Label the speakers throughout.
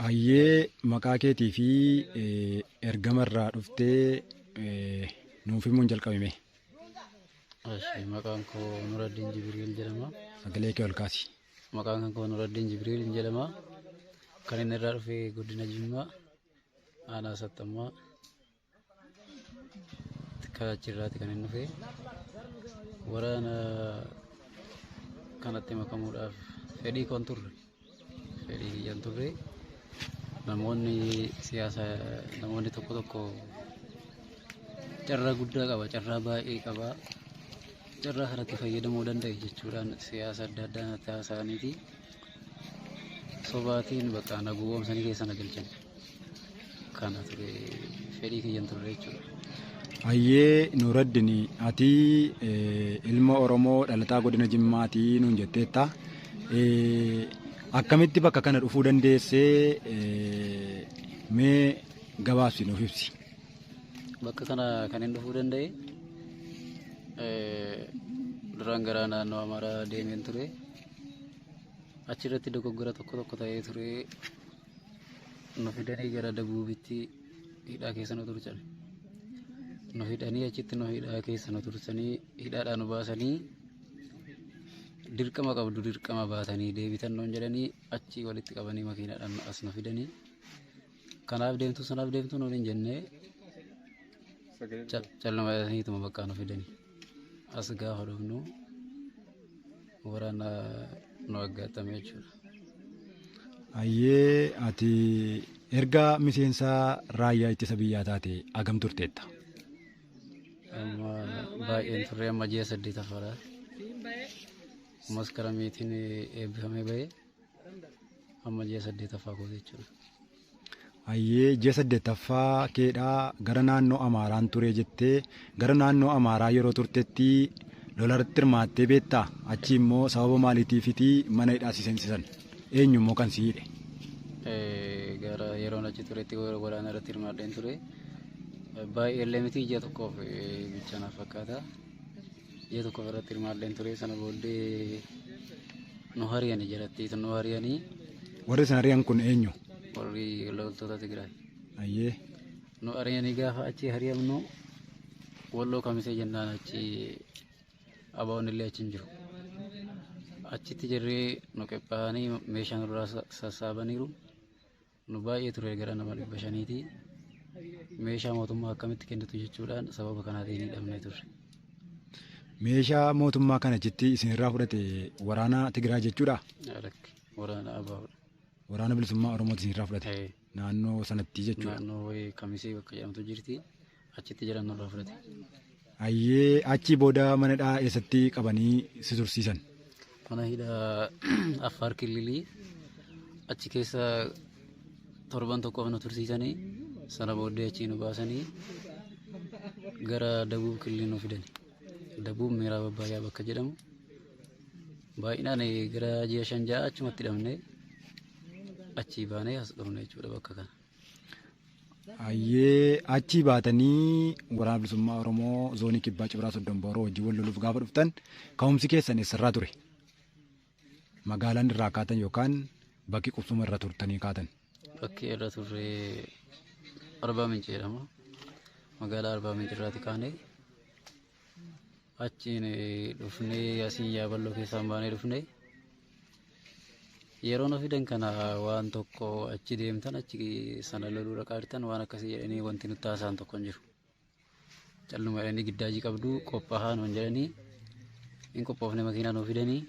Speaker 1: Hayyee, maqaa keetii fi ergama irraa dhuftee nuuf himuun jalqabime.
Speaker 2: Ashi, maqaan koo Nuraddiin Jibriil jedhama.
Speaker 1: Sagalee kee ol kaasi.
Speaker 2: Maqaan koo Nuraddiin Jibriil jedhama. Kan inni irraa dhufe godina Jimmaa, aanaa Saxxammaa. Achirraati kan inni dhufe. Waraana kanatti makamuudhaaf fedhii koon turre. Fedhii kiyyaan turre. Namoonni siyaasa, namoonni tokko tokko carraa guddaa qaba, carraa baay'ee qaba. Carraa kanatti fayyadamuu danda'e jechuudhaan siyaasa adda addaa natti haasa'aniiti. Sobaatiin bakka na gowwoomsanii keessa na galchan. Kana ture, fedhii kiyyan turre jechuudha.
Speaker 1: Hayyee Nuuraddin, ati ilma Oromoo dhalataa godina Jimmaatii nuun jetteetta. Akkamitti bakka kana dhufuu dandeessee, mee gabaabsi nuuf ibsi.
Speaker 2: Bakka kana kan hin dhufuu danda'e, duraan gara naannoo Amaaraa deemeen ture. Achirratti dogoggora tokko tokko ta'ee ture. Nu fidanii gara Dabuubitti hidhaa keessa nu tursan. Nu hidhanii, achitti nu hidhaa keessa nu tursanii, hidhaadhaa nu baasanii, dirqama qabdu, dirqama baatanii deebitan nuun jedhanii, achi walitti qabanii makiinaadhaan as nu fidanii. Kanaaf deemtu, sanaaf deemtu nuun hin jennee, calluma jedhaniituma bakka nu fidanii. As gaafa dhufnu waraana nu aggaatame jechuudha.
Speaker 1: Hayyee, ati erga miseensa raayyaa ittisa biyyaa taate hagam turteetta?
Speaker 2: Amma baay'een turre, amma ji'a 8ffaadha. Maskaramiitiin eebbifamee bahee amma ji'a 8ffaa kooti jechuudha.
Speaker 1: Hayyee, ji'a 8ffaa keedhaa. Gara naannoo Amaaraan ture jettee, gara naannoo Amaaraa yeroo turtetti lolarratti hirmaattee beektaa? Achi immoo sababa maaliitiifiti mana hidhaa si seensisan? Eenyu immoo kan si hidhe?
Speaker 2: Gara yeroon achi turetti waraana irratti hirmaadheen ture. Baay'ee illee miti, ji'a tokkoof bicha naaf fakkaata. Ji'a tokkoof irratti hirmaadheen ture. Sana booddee nu hariyanii, jalatti nu hariyanii.
Speaker 1: Warri isin ari'an kun eenyu?
Speaker 2: Warri loltoota Tigraay.
Speaker 1: Hayyee.
Speaker 2: Nu ari'anii, gaafa achi hariyamnu Walloo Kamisee jennaan, achi abaa'oon illee achi hin jiru. Achitti jirree nu qophaa'anii meeshaa nurraa sassaabaniiru. Nu baay'ee ture, gara nama 500ti. Meeshaa mootummaa akkamitti kennitu jechuudhaan sababa kanaatiin hidhamnee turre.
Speaker 1: Meeshaa mootummaa kana achitti isinirraa fudhate waraana Tigraay jechuudha?
Speaker 2: Lakki, waraana abaa'oodha.
Speaker 1: Waraana Bilisummaa Oromooti isinirraa fudhate. Naannoo sanatti jechuudha.
Speaker 2: Naannoo wayii Kamisee bakka jedhamtu jirti. Achitti jiran nurraa fudhate.
Speaker 1: Hayyee, achii booda mana hidhaa eessatti qabanii si tursiisan?
Speaker 2: Mana hidhaa Affaar Kililii, achi keessa torban tokkoof nu tursiisanii, sana booddee achii nu baasanii gara Dabuub Kililii nu fidan. Dabuub Miiraab Abbaayyaa bakka jedhamu. Baay'inaan gara ji'a 5 6 achumatti hidhamnee, achii baanee as dhufne jechuudha bakka kana.
Speaker 1: Hayyee, achii baatanii Waraana Bilisummaa Oromoo Zoonii Kibbaa Cibraa Soddon Booroo wajjin wal loluuf gaafa dhuftan ka'umsi keessan eessarraa ture? Magaalaan irraa kaatan yookaan bakki qubsuma irra turtanii kaatan?
Speaker 2: Bakki irra turre Arbaa Minci jedhama. Magaalaa Arbaa Minci irraati kaane. Achiin dhufnee asiin Yaaballoo keessaan baanee dhufnee, yeroo nu fidan kana waan tokko achi deemtan, achi sana loluu dhaqaa waan akkasii jedhanii wanti nutti haasa'an tokko hin jiru. Calluma jedhanii giddaajii qabdu, qophaa'aa nuun jedhanii, hin qophoofne. Makiinaa nuu fidanii,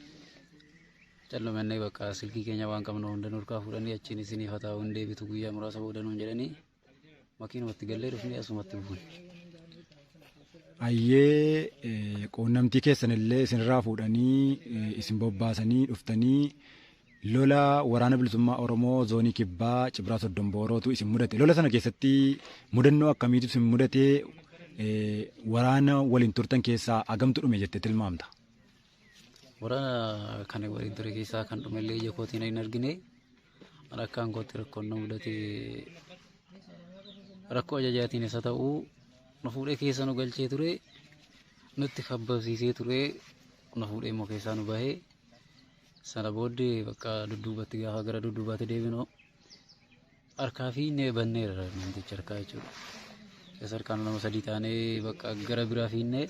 Speaker 2: calluma inni bakka silkii keenya waan qabnu hunda nurkaa fuudhanii, achiin isiniif haa ta'u, hin deebitu guyyaa muraasa booda nuun jedhanii, makiinumatti gallee dhufnee asumatti buune.
Speaker 1: Hayyee, quunnamtii keessan illee isinirraa fuudhanii isin bobbaasanii dhuftanii, lola Waraana Bilisummaa Oromoo Zoonii Kibbaa Cibraa Soddon Boorootu isin mudate. Lola sana keessatti mudannoo akkamiitu isin mudate? Waraana waliin turtan keessaa hagamtu dhume jettee tilmaamta?
Speaker 2: Waraana kana waliin ture keessaa kan dhume illee ija kootiin hin argine. Akkaan kootti rakkoon na mudate, rakkoo ajajaatiin isa ta'uu, nu fuudhee keessa nu galchee ture, nutti kabbabsiisee ture, nu fuudhee immoo keessaa nu bahee, sana booddee bakka dudduubatti gaafa gara dudduubaatti deebinu Harkaa fi banneerra namticha harkaa jechuudha. Isa harkaan nama sadii taanee bakka gara biraa fiinnee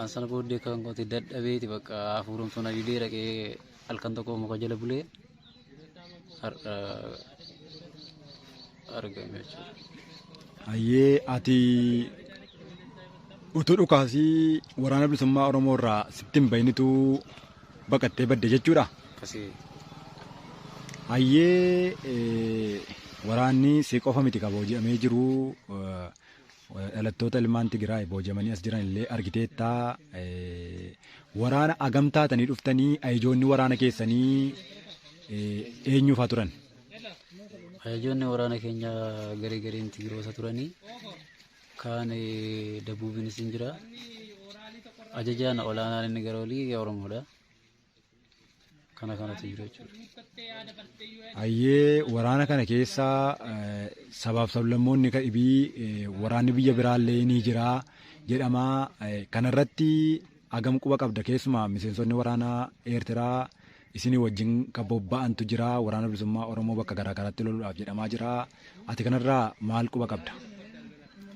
Speaker 2: an sana booddee kan kooti dadhabeeti bakka hafuurumsuun didee dhaqee halkan tokko muka jala bulee har'a argame jechuudha.
Speaker 1: Hayyee, ati utuu dhukaasii waraana bilisummaa Oromoo irraa sitti hin bahinitu baqattee badde jechuudha.
Speaker 2: Akkasii.
Speaker 1: Hayyee, waraanni si qofa miti ka booji'amee jiru, dhalattoota ilmaan Tigraay booji'amanii as jiran illee argiteetta. Waraana agam taatanii dhuftanii? Ajajoonni waraana keessanii eenyuufaa turan?
Speaker 2: Ajajoonni waraana keenya garee gareen Tigiroota turanii, kaan Dabuubiinis hin jira. Ajajaan olaanaan inni gara olii Oromoodha. Kana kanatu jiru jechuudha.
Speaker 1: Hayyee, waraana kana keessa sabaaf sablammoonni dhibii, waraanni biyya biraallee ni jira jedhama. Kanarratti agam quba qabda? Keessumaa miseensonni waraanaa Eertiraa isinii wajjin kan bobba'antu jira, waraana bilisummaa Oromoo bakka garaa garaatti loluudhaaf jedhamaa jira. Ati kanarraa maal quba qabda?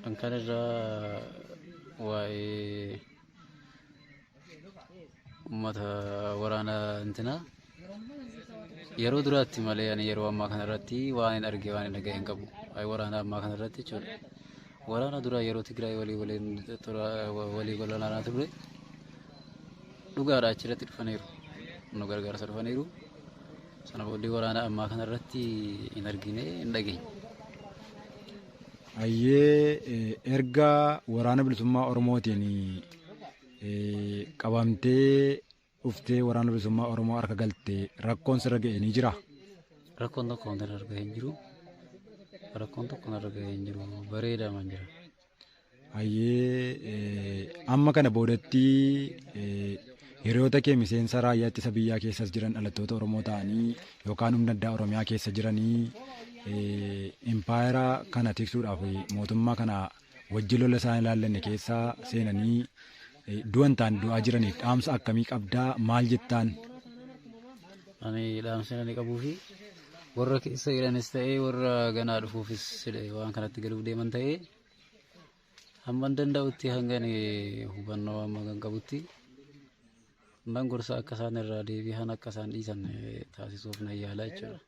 Speaker 2: An kanarraa waa'ee uummata waraana intinaa yeroo duraatti malee ani yeroo ammaa kanarratti waan hin arge, waan hin dhagahe hin qabu. Waa'ee waraana ammaa kanarratti jechuudha. Waraana duraa yeroo Tigraay walii waliin walii walaanaa ture dhugaadha, achirratti dhufaniiru. Nu gargaarsa dhufaniiru. Sana booddee waraana ammaa kanarratti hin argine, hin dhageenye.
Speaker 1: Hayyee, erga waraana bilisummaa Oromootiin qabamtee dhuftee waraana bilisummaa Oromoo harka galtee rakkoon sirra ga'e ni jira?
Speaker 2: Rakkoon tokko wanti narra ga'e hin jiru. Rakkoon tokko narra ga'e hin jiru. Bareedaa man jira.
Speaker 1: Hayyee, amma kana boodatti hiriyoota kee miseensa raayyaa ittisa biyyaa keessas jiran, dhalattoota Oromoo ta'anii yookaan humna addaa Oromiyaa keessa jiranii, impaayera kana tiksuudhaaf mootummaa kana wajjin lola isaan ilaallanne keessa seenanii du'an ta'an du'aa jiraniif dhaamsa akkamii qabdaa? Maal jettaan?
Speaker 2: Ani dhaamsa ani qabuu fi warra keessa jiranis ta'ee warra ganaa dhufuufis waan kanatti galuuf deeman ta'ee, hamma danda'utti, hanga ani hubannoo amma kan qabutti nan gorsa, akka isaan irraa deebi'an, akka isaan dhiisan taasisuuf nan yaala jechuudha.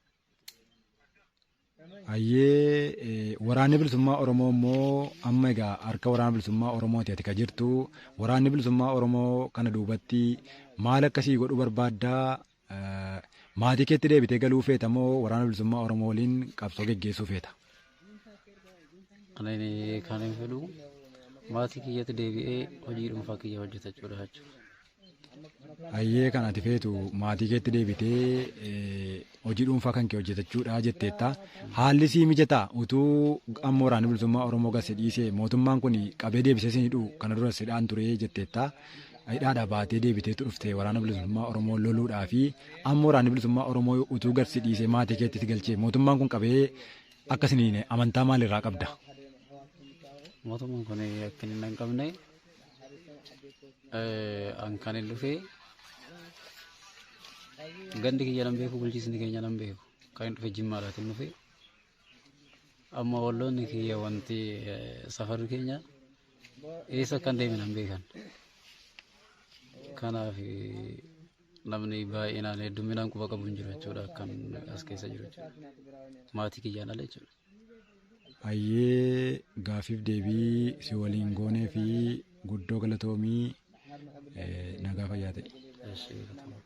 Speaker 1: Hayyee, waraanni bilisummaa Oromoo immoo amma egaa harka waraana bilisummaa Oromooti ati ka jirtu. Waraanni bilisummaa Oromoo kana duubatti maal akkasii godhuu barbaaddaa? Maatii keetti deebitee galuu feeta moo waraana bilisummaa Oromoo waliin qabsoo geggeessuu feeta?
Speaker 2: Ani kan hin fedhu maatii kiyyatti deebi'ee hojii dhuunfaa kiyya hojjetachuudha jechuudha.
Speaker 1: Hayyee, kan ati feetu maatii keetti deebitee hojii dhuunfaa kan kee hojjetachuudha jetteetta. Haalli sii mijataa utuu amma waraanni bilisummaa Oromoo gase dhiisee mootummaan kun qabee deebisee sin hidhu, kana dura sidhaan ture jetteetta. Hidhaadhaa baatee deebiteetu dhufte waraana bilisummaa Oromoo loluudhaa fi amma waraanni bilisummaa Oromoo utuu garsi dhiisee maatii keetti si galchee mootummaan kun qabee akkasiniin amantaa maalirraa qabda?
Speaker 2: Mootummaan kun akka inni hin qabne, an kan hin dhufee gandi kiyya nan beeku, bulchiisni keenya nan beeku, kan hin dhufe Jimmaadhaatiin dhufe. Amma walloonni kiyya, wanti safarri keenya eessa akka hin deeme nan beekan. Kanaaf namni baay'inaan hedduminaan quba qabu hin jiru jechuudha, akkan as keessa jiru jechuudha. Maatii kiyyaan ala jechuudha.
Speaker 1: Hayyee, gaaffiif deebii si waliin goonee fi guddoo galatoomii, nagaa fayyaa ta'e.
Speaker 2: Eshi, galatoomii.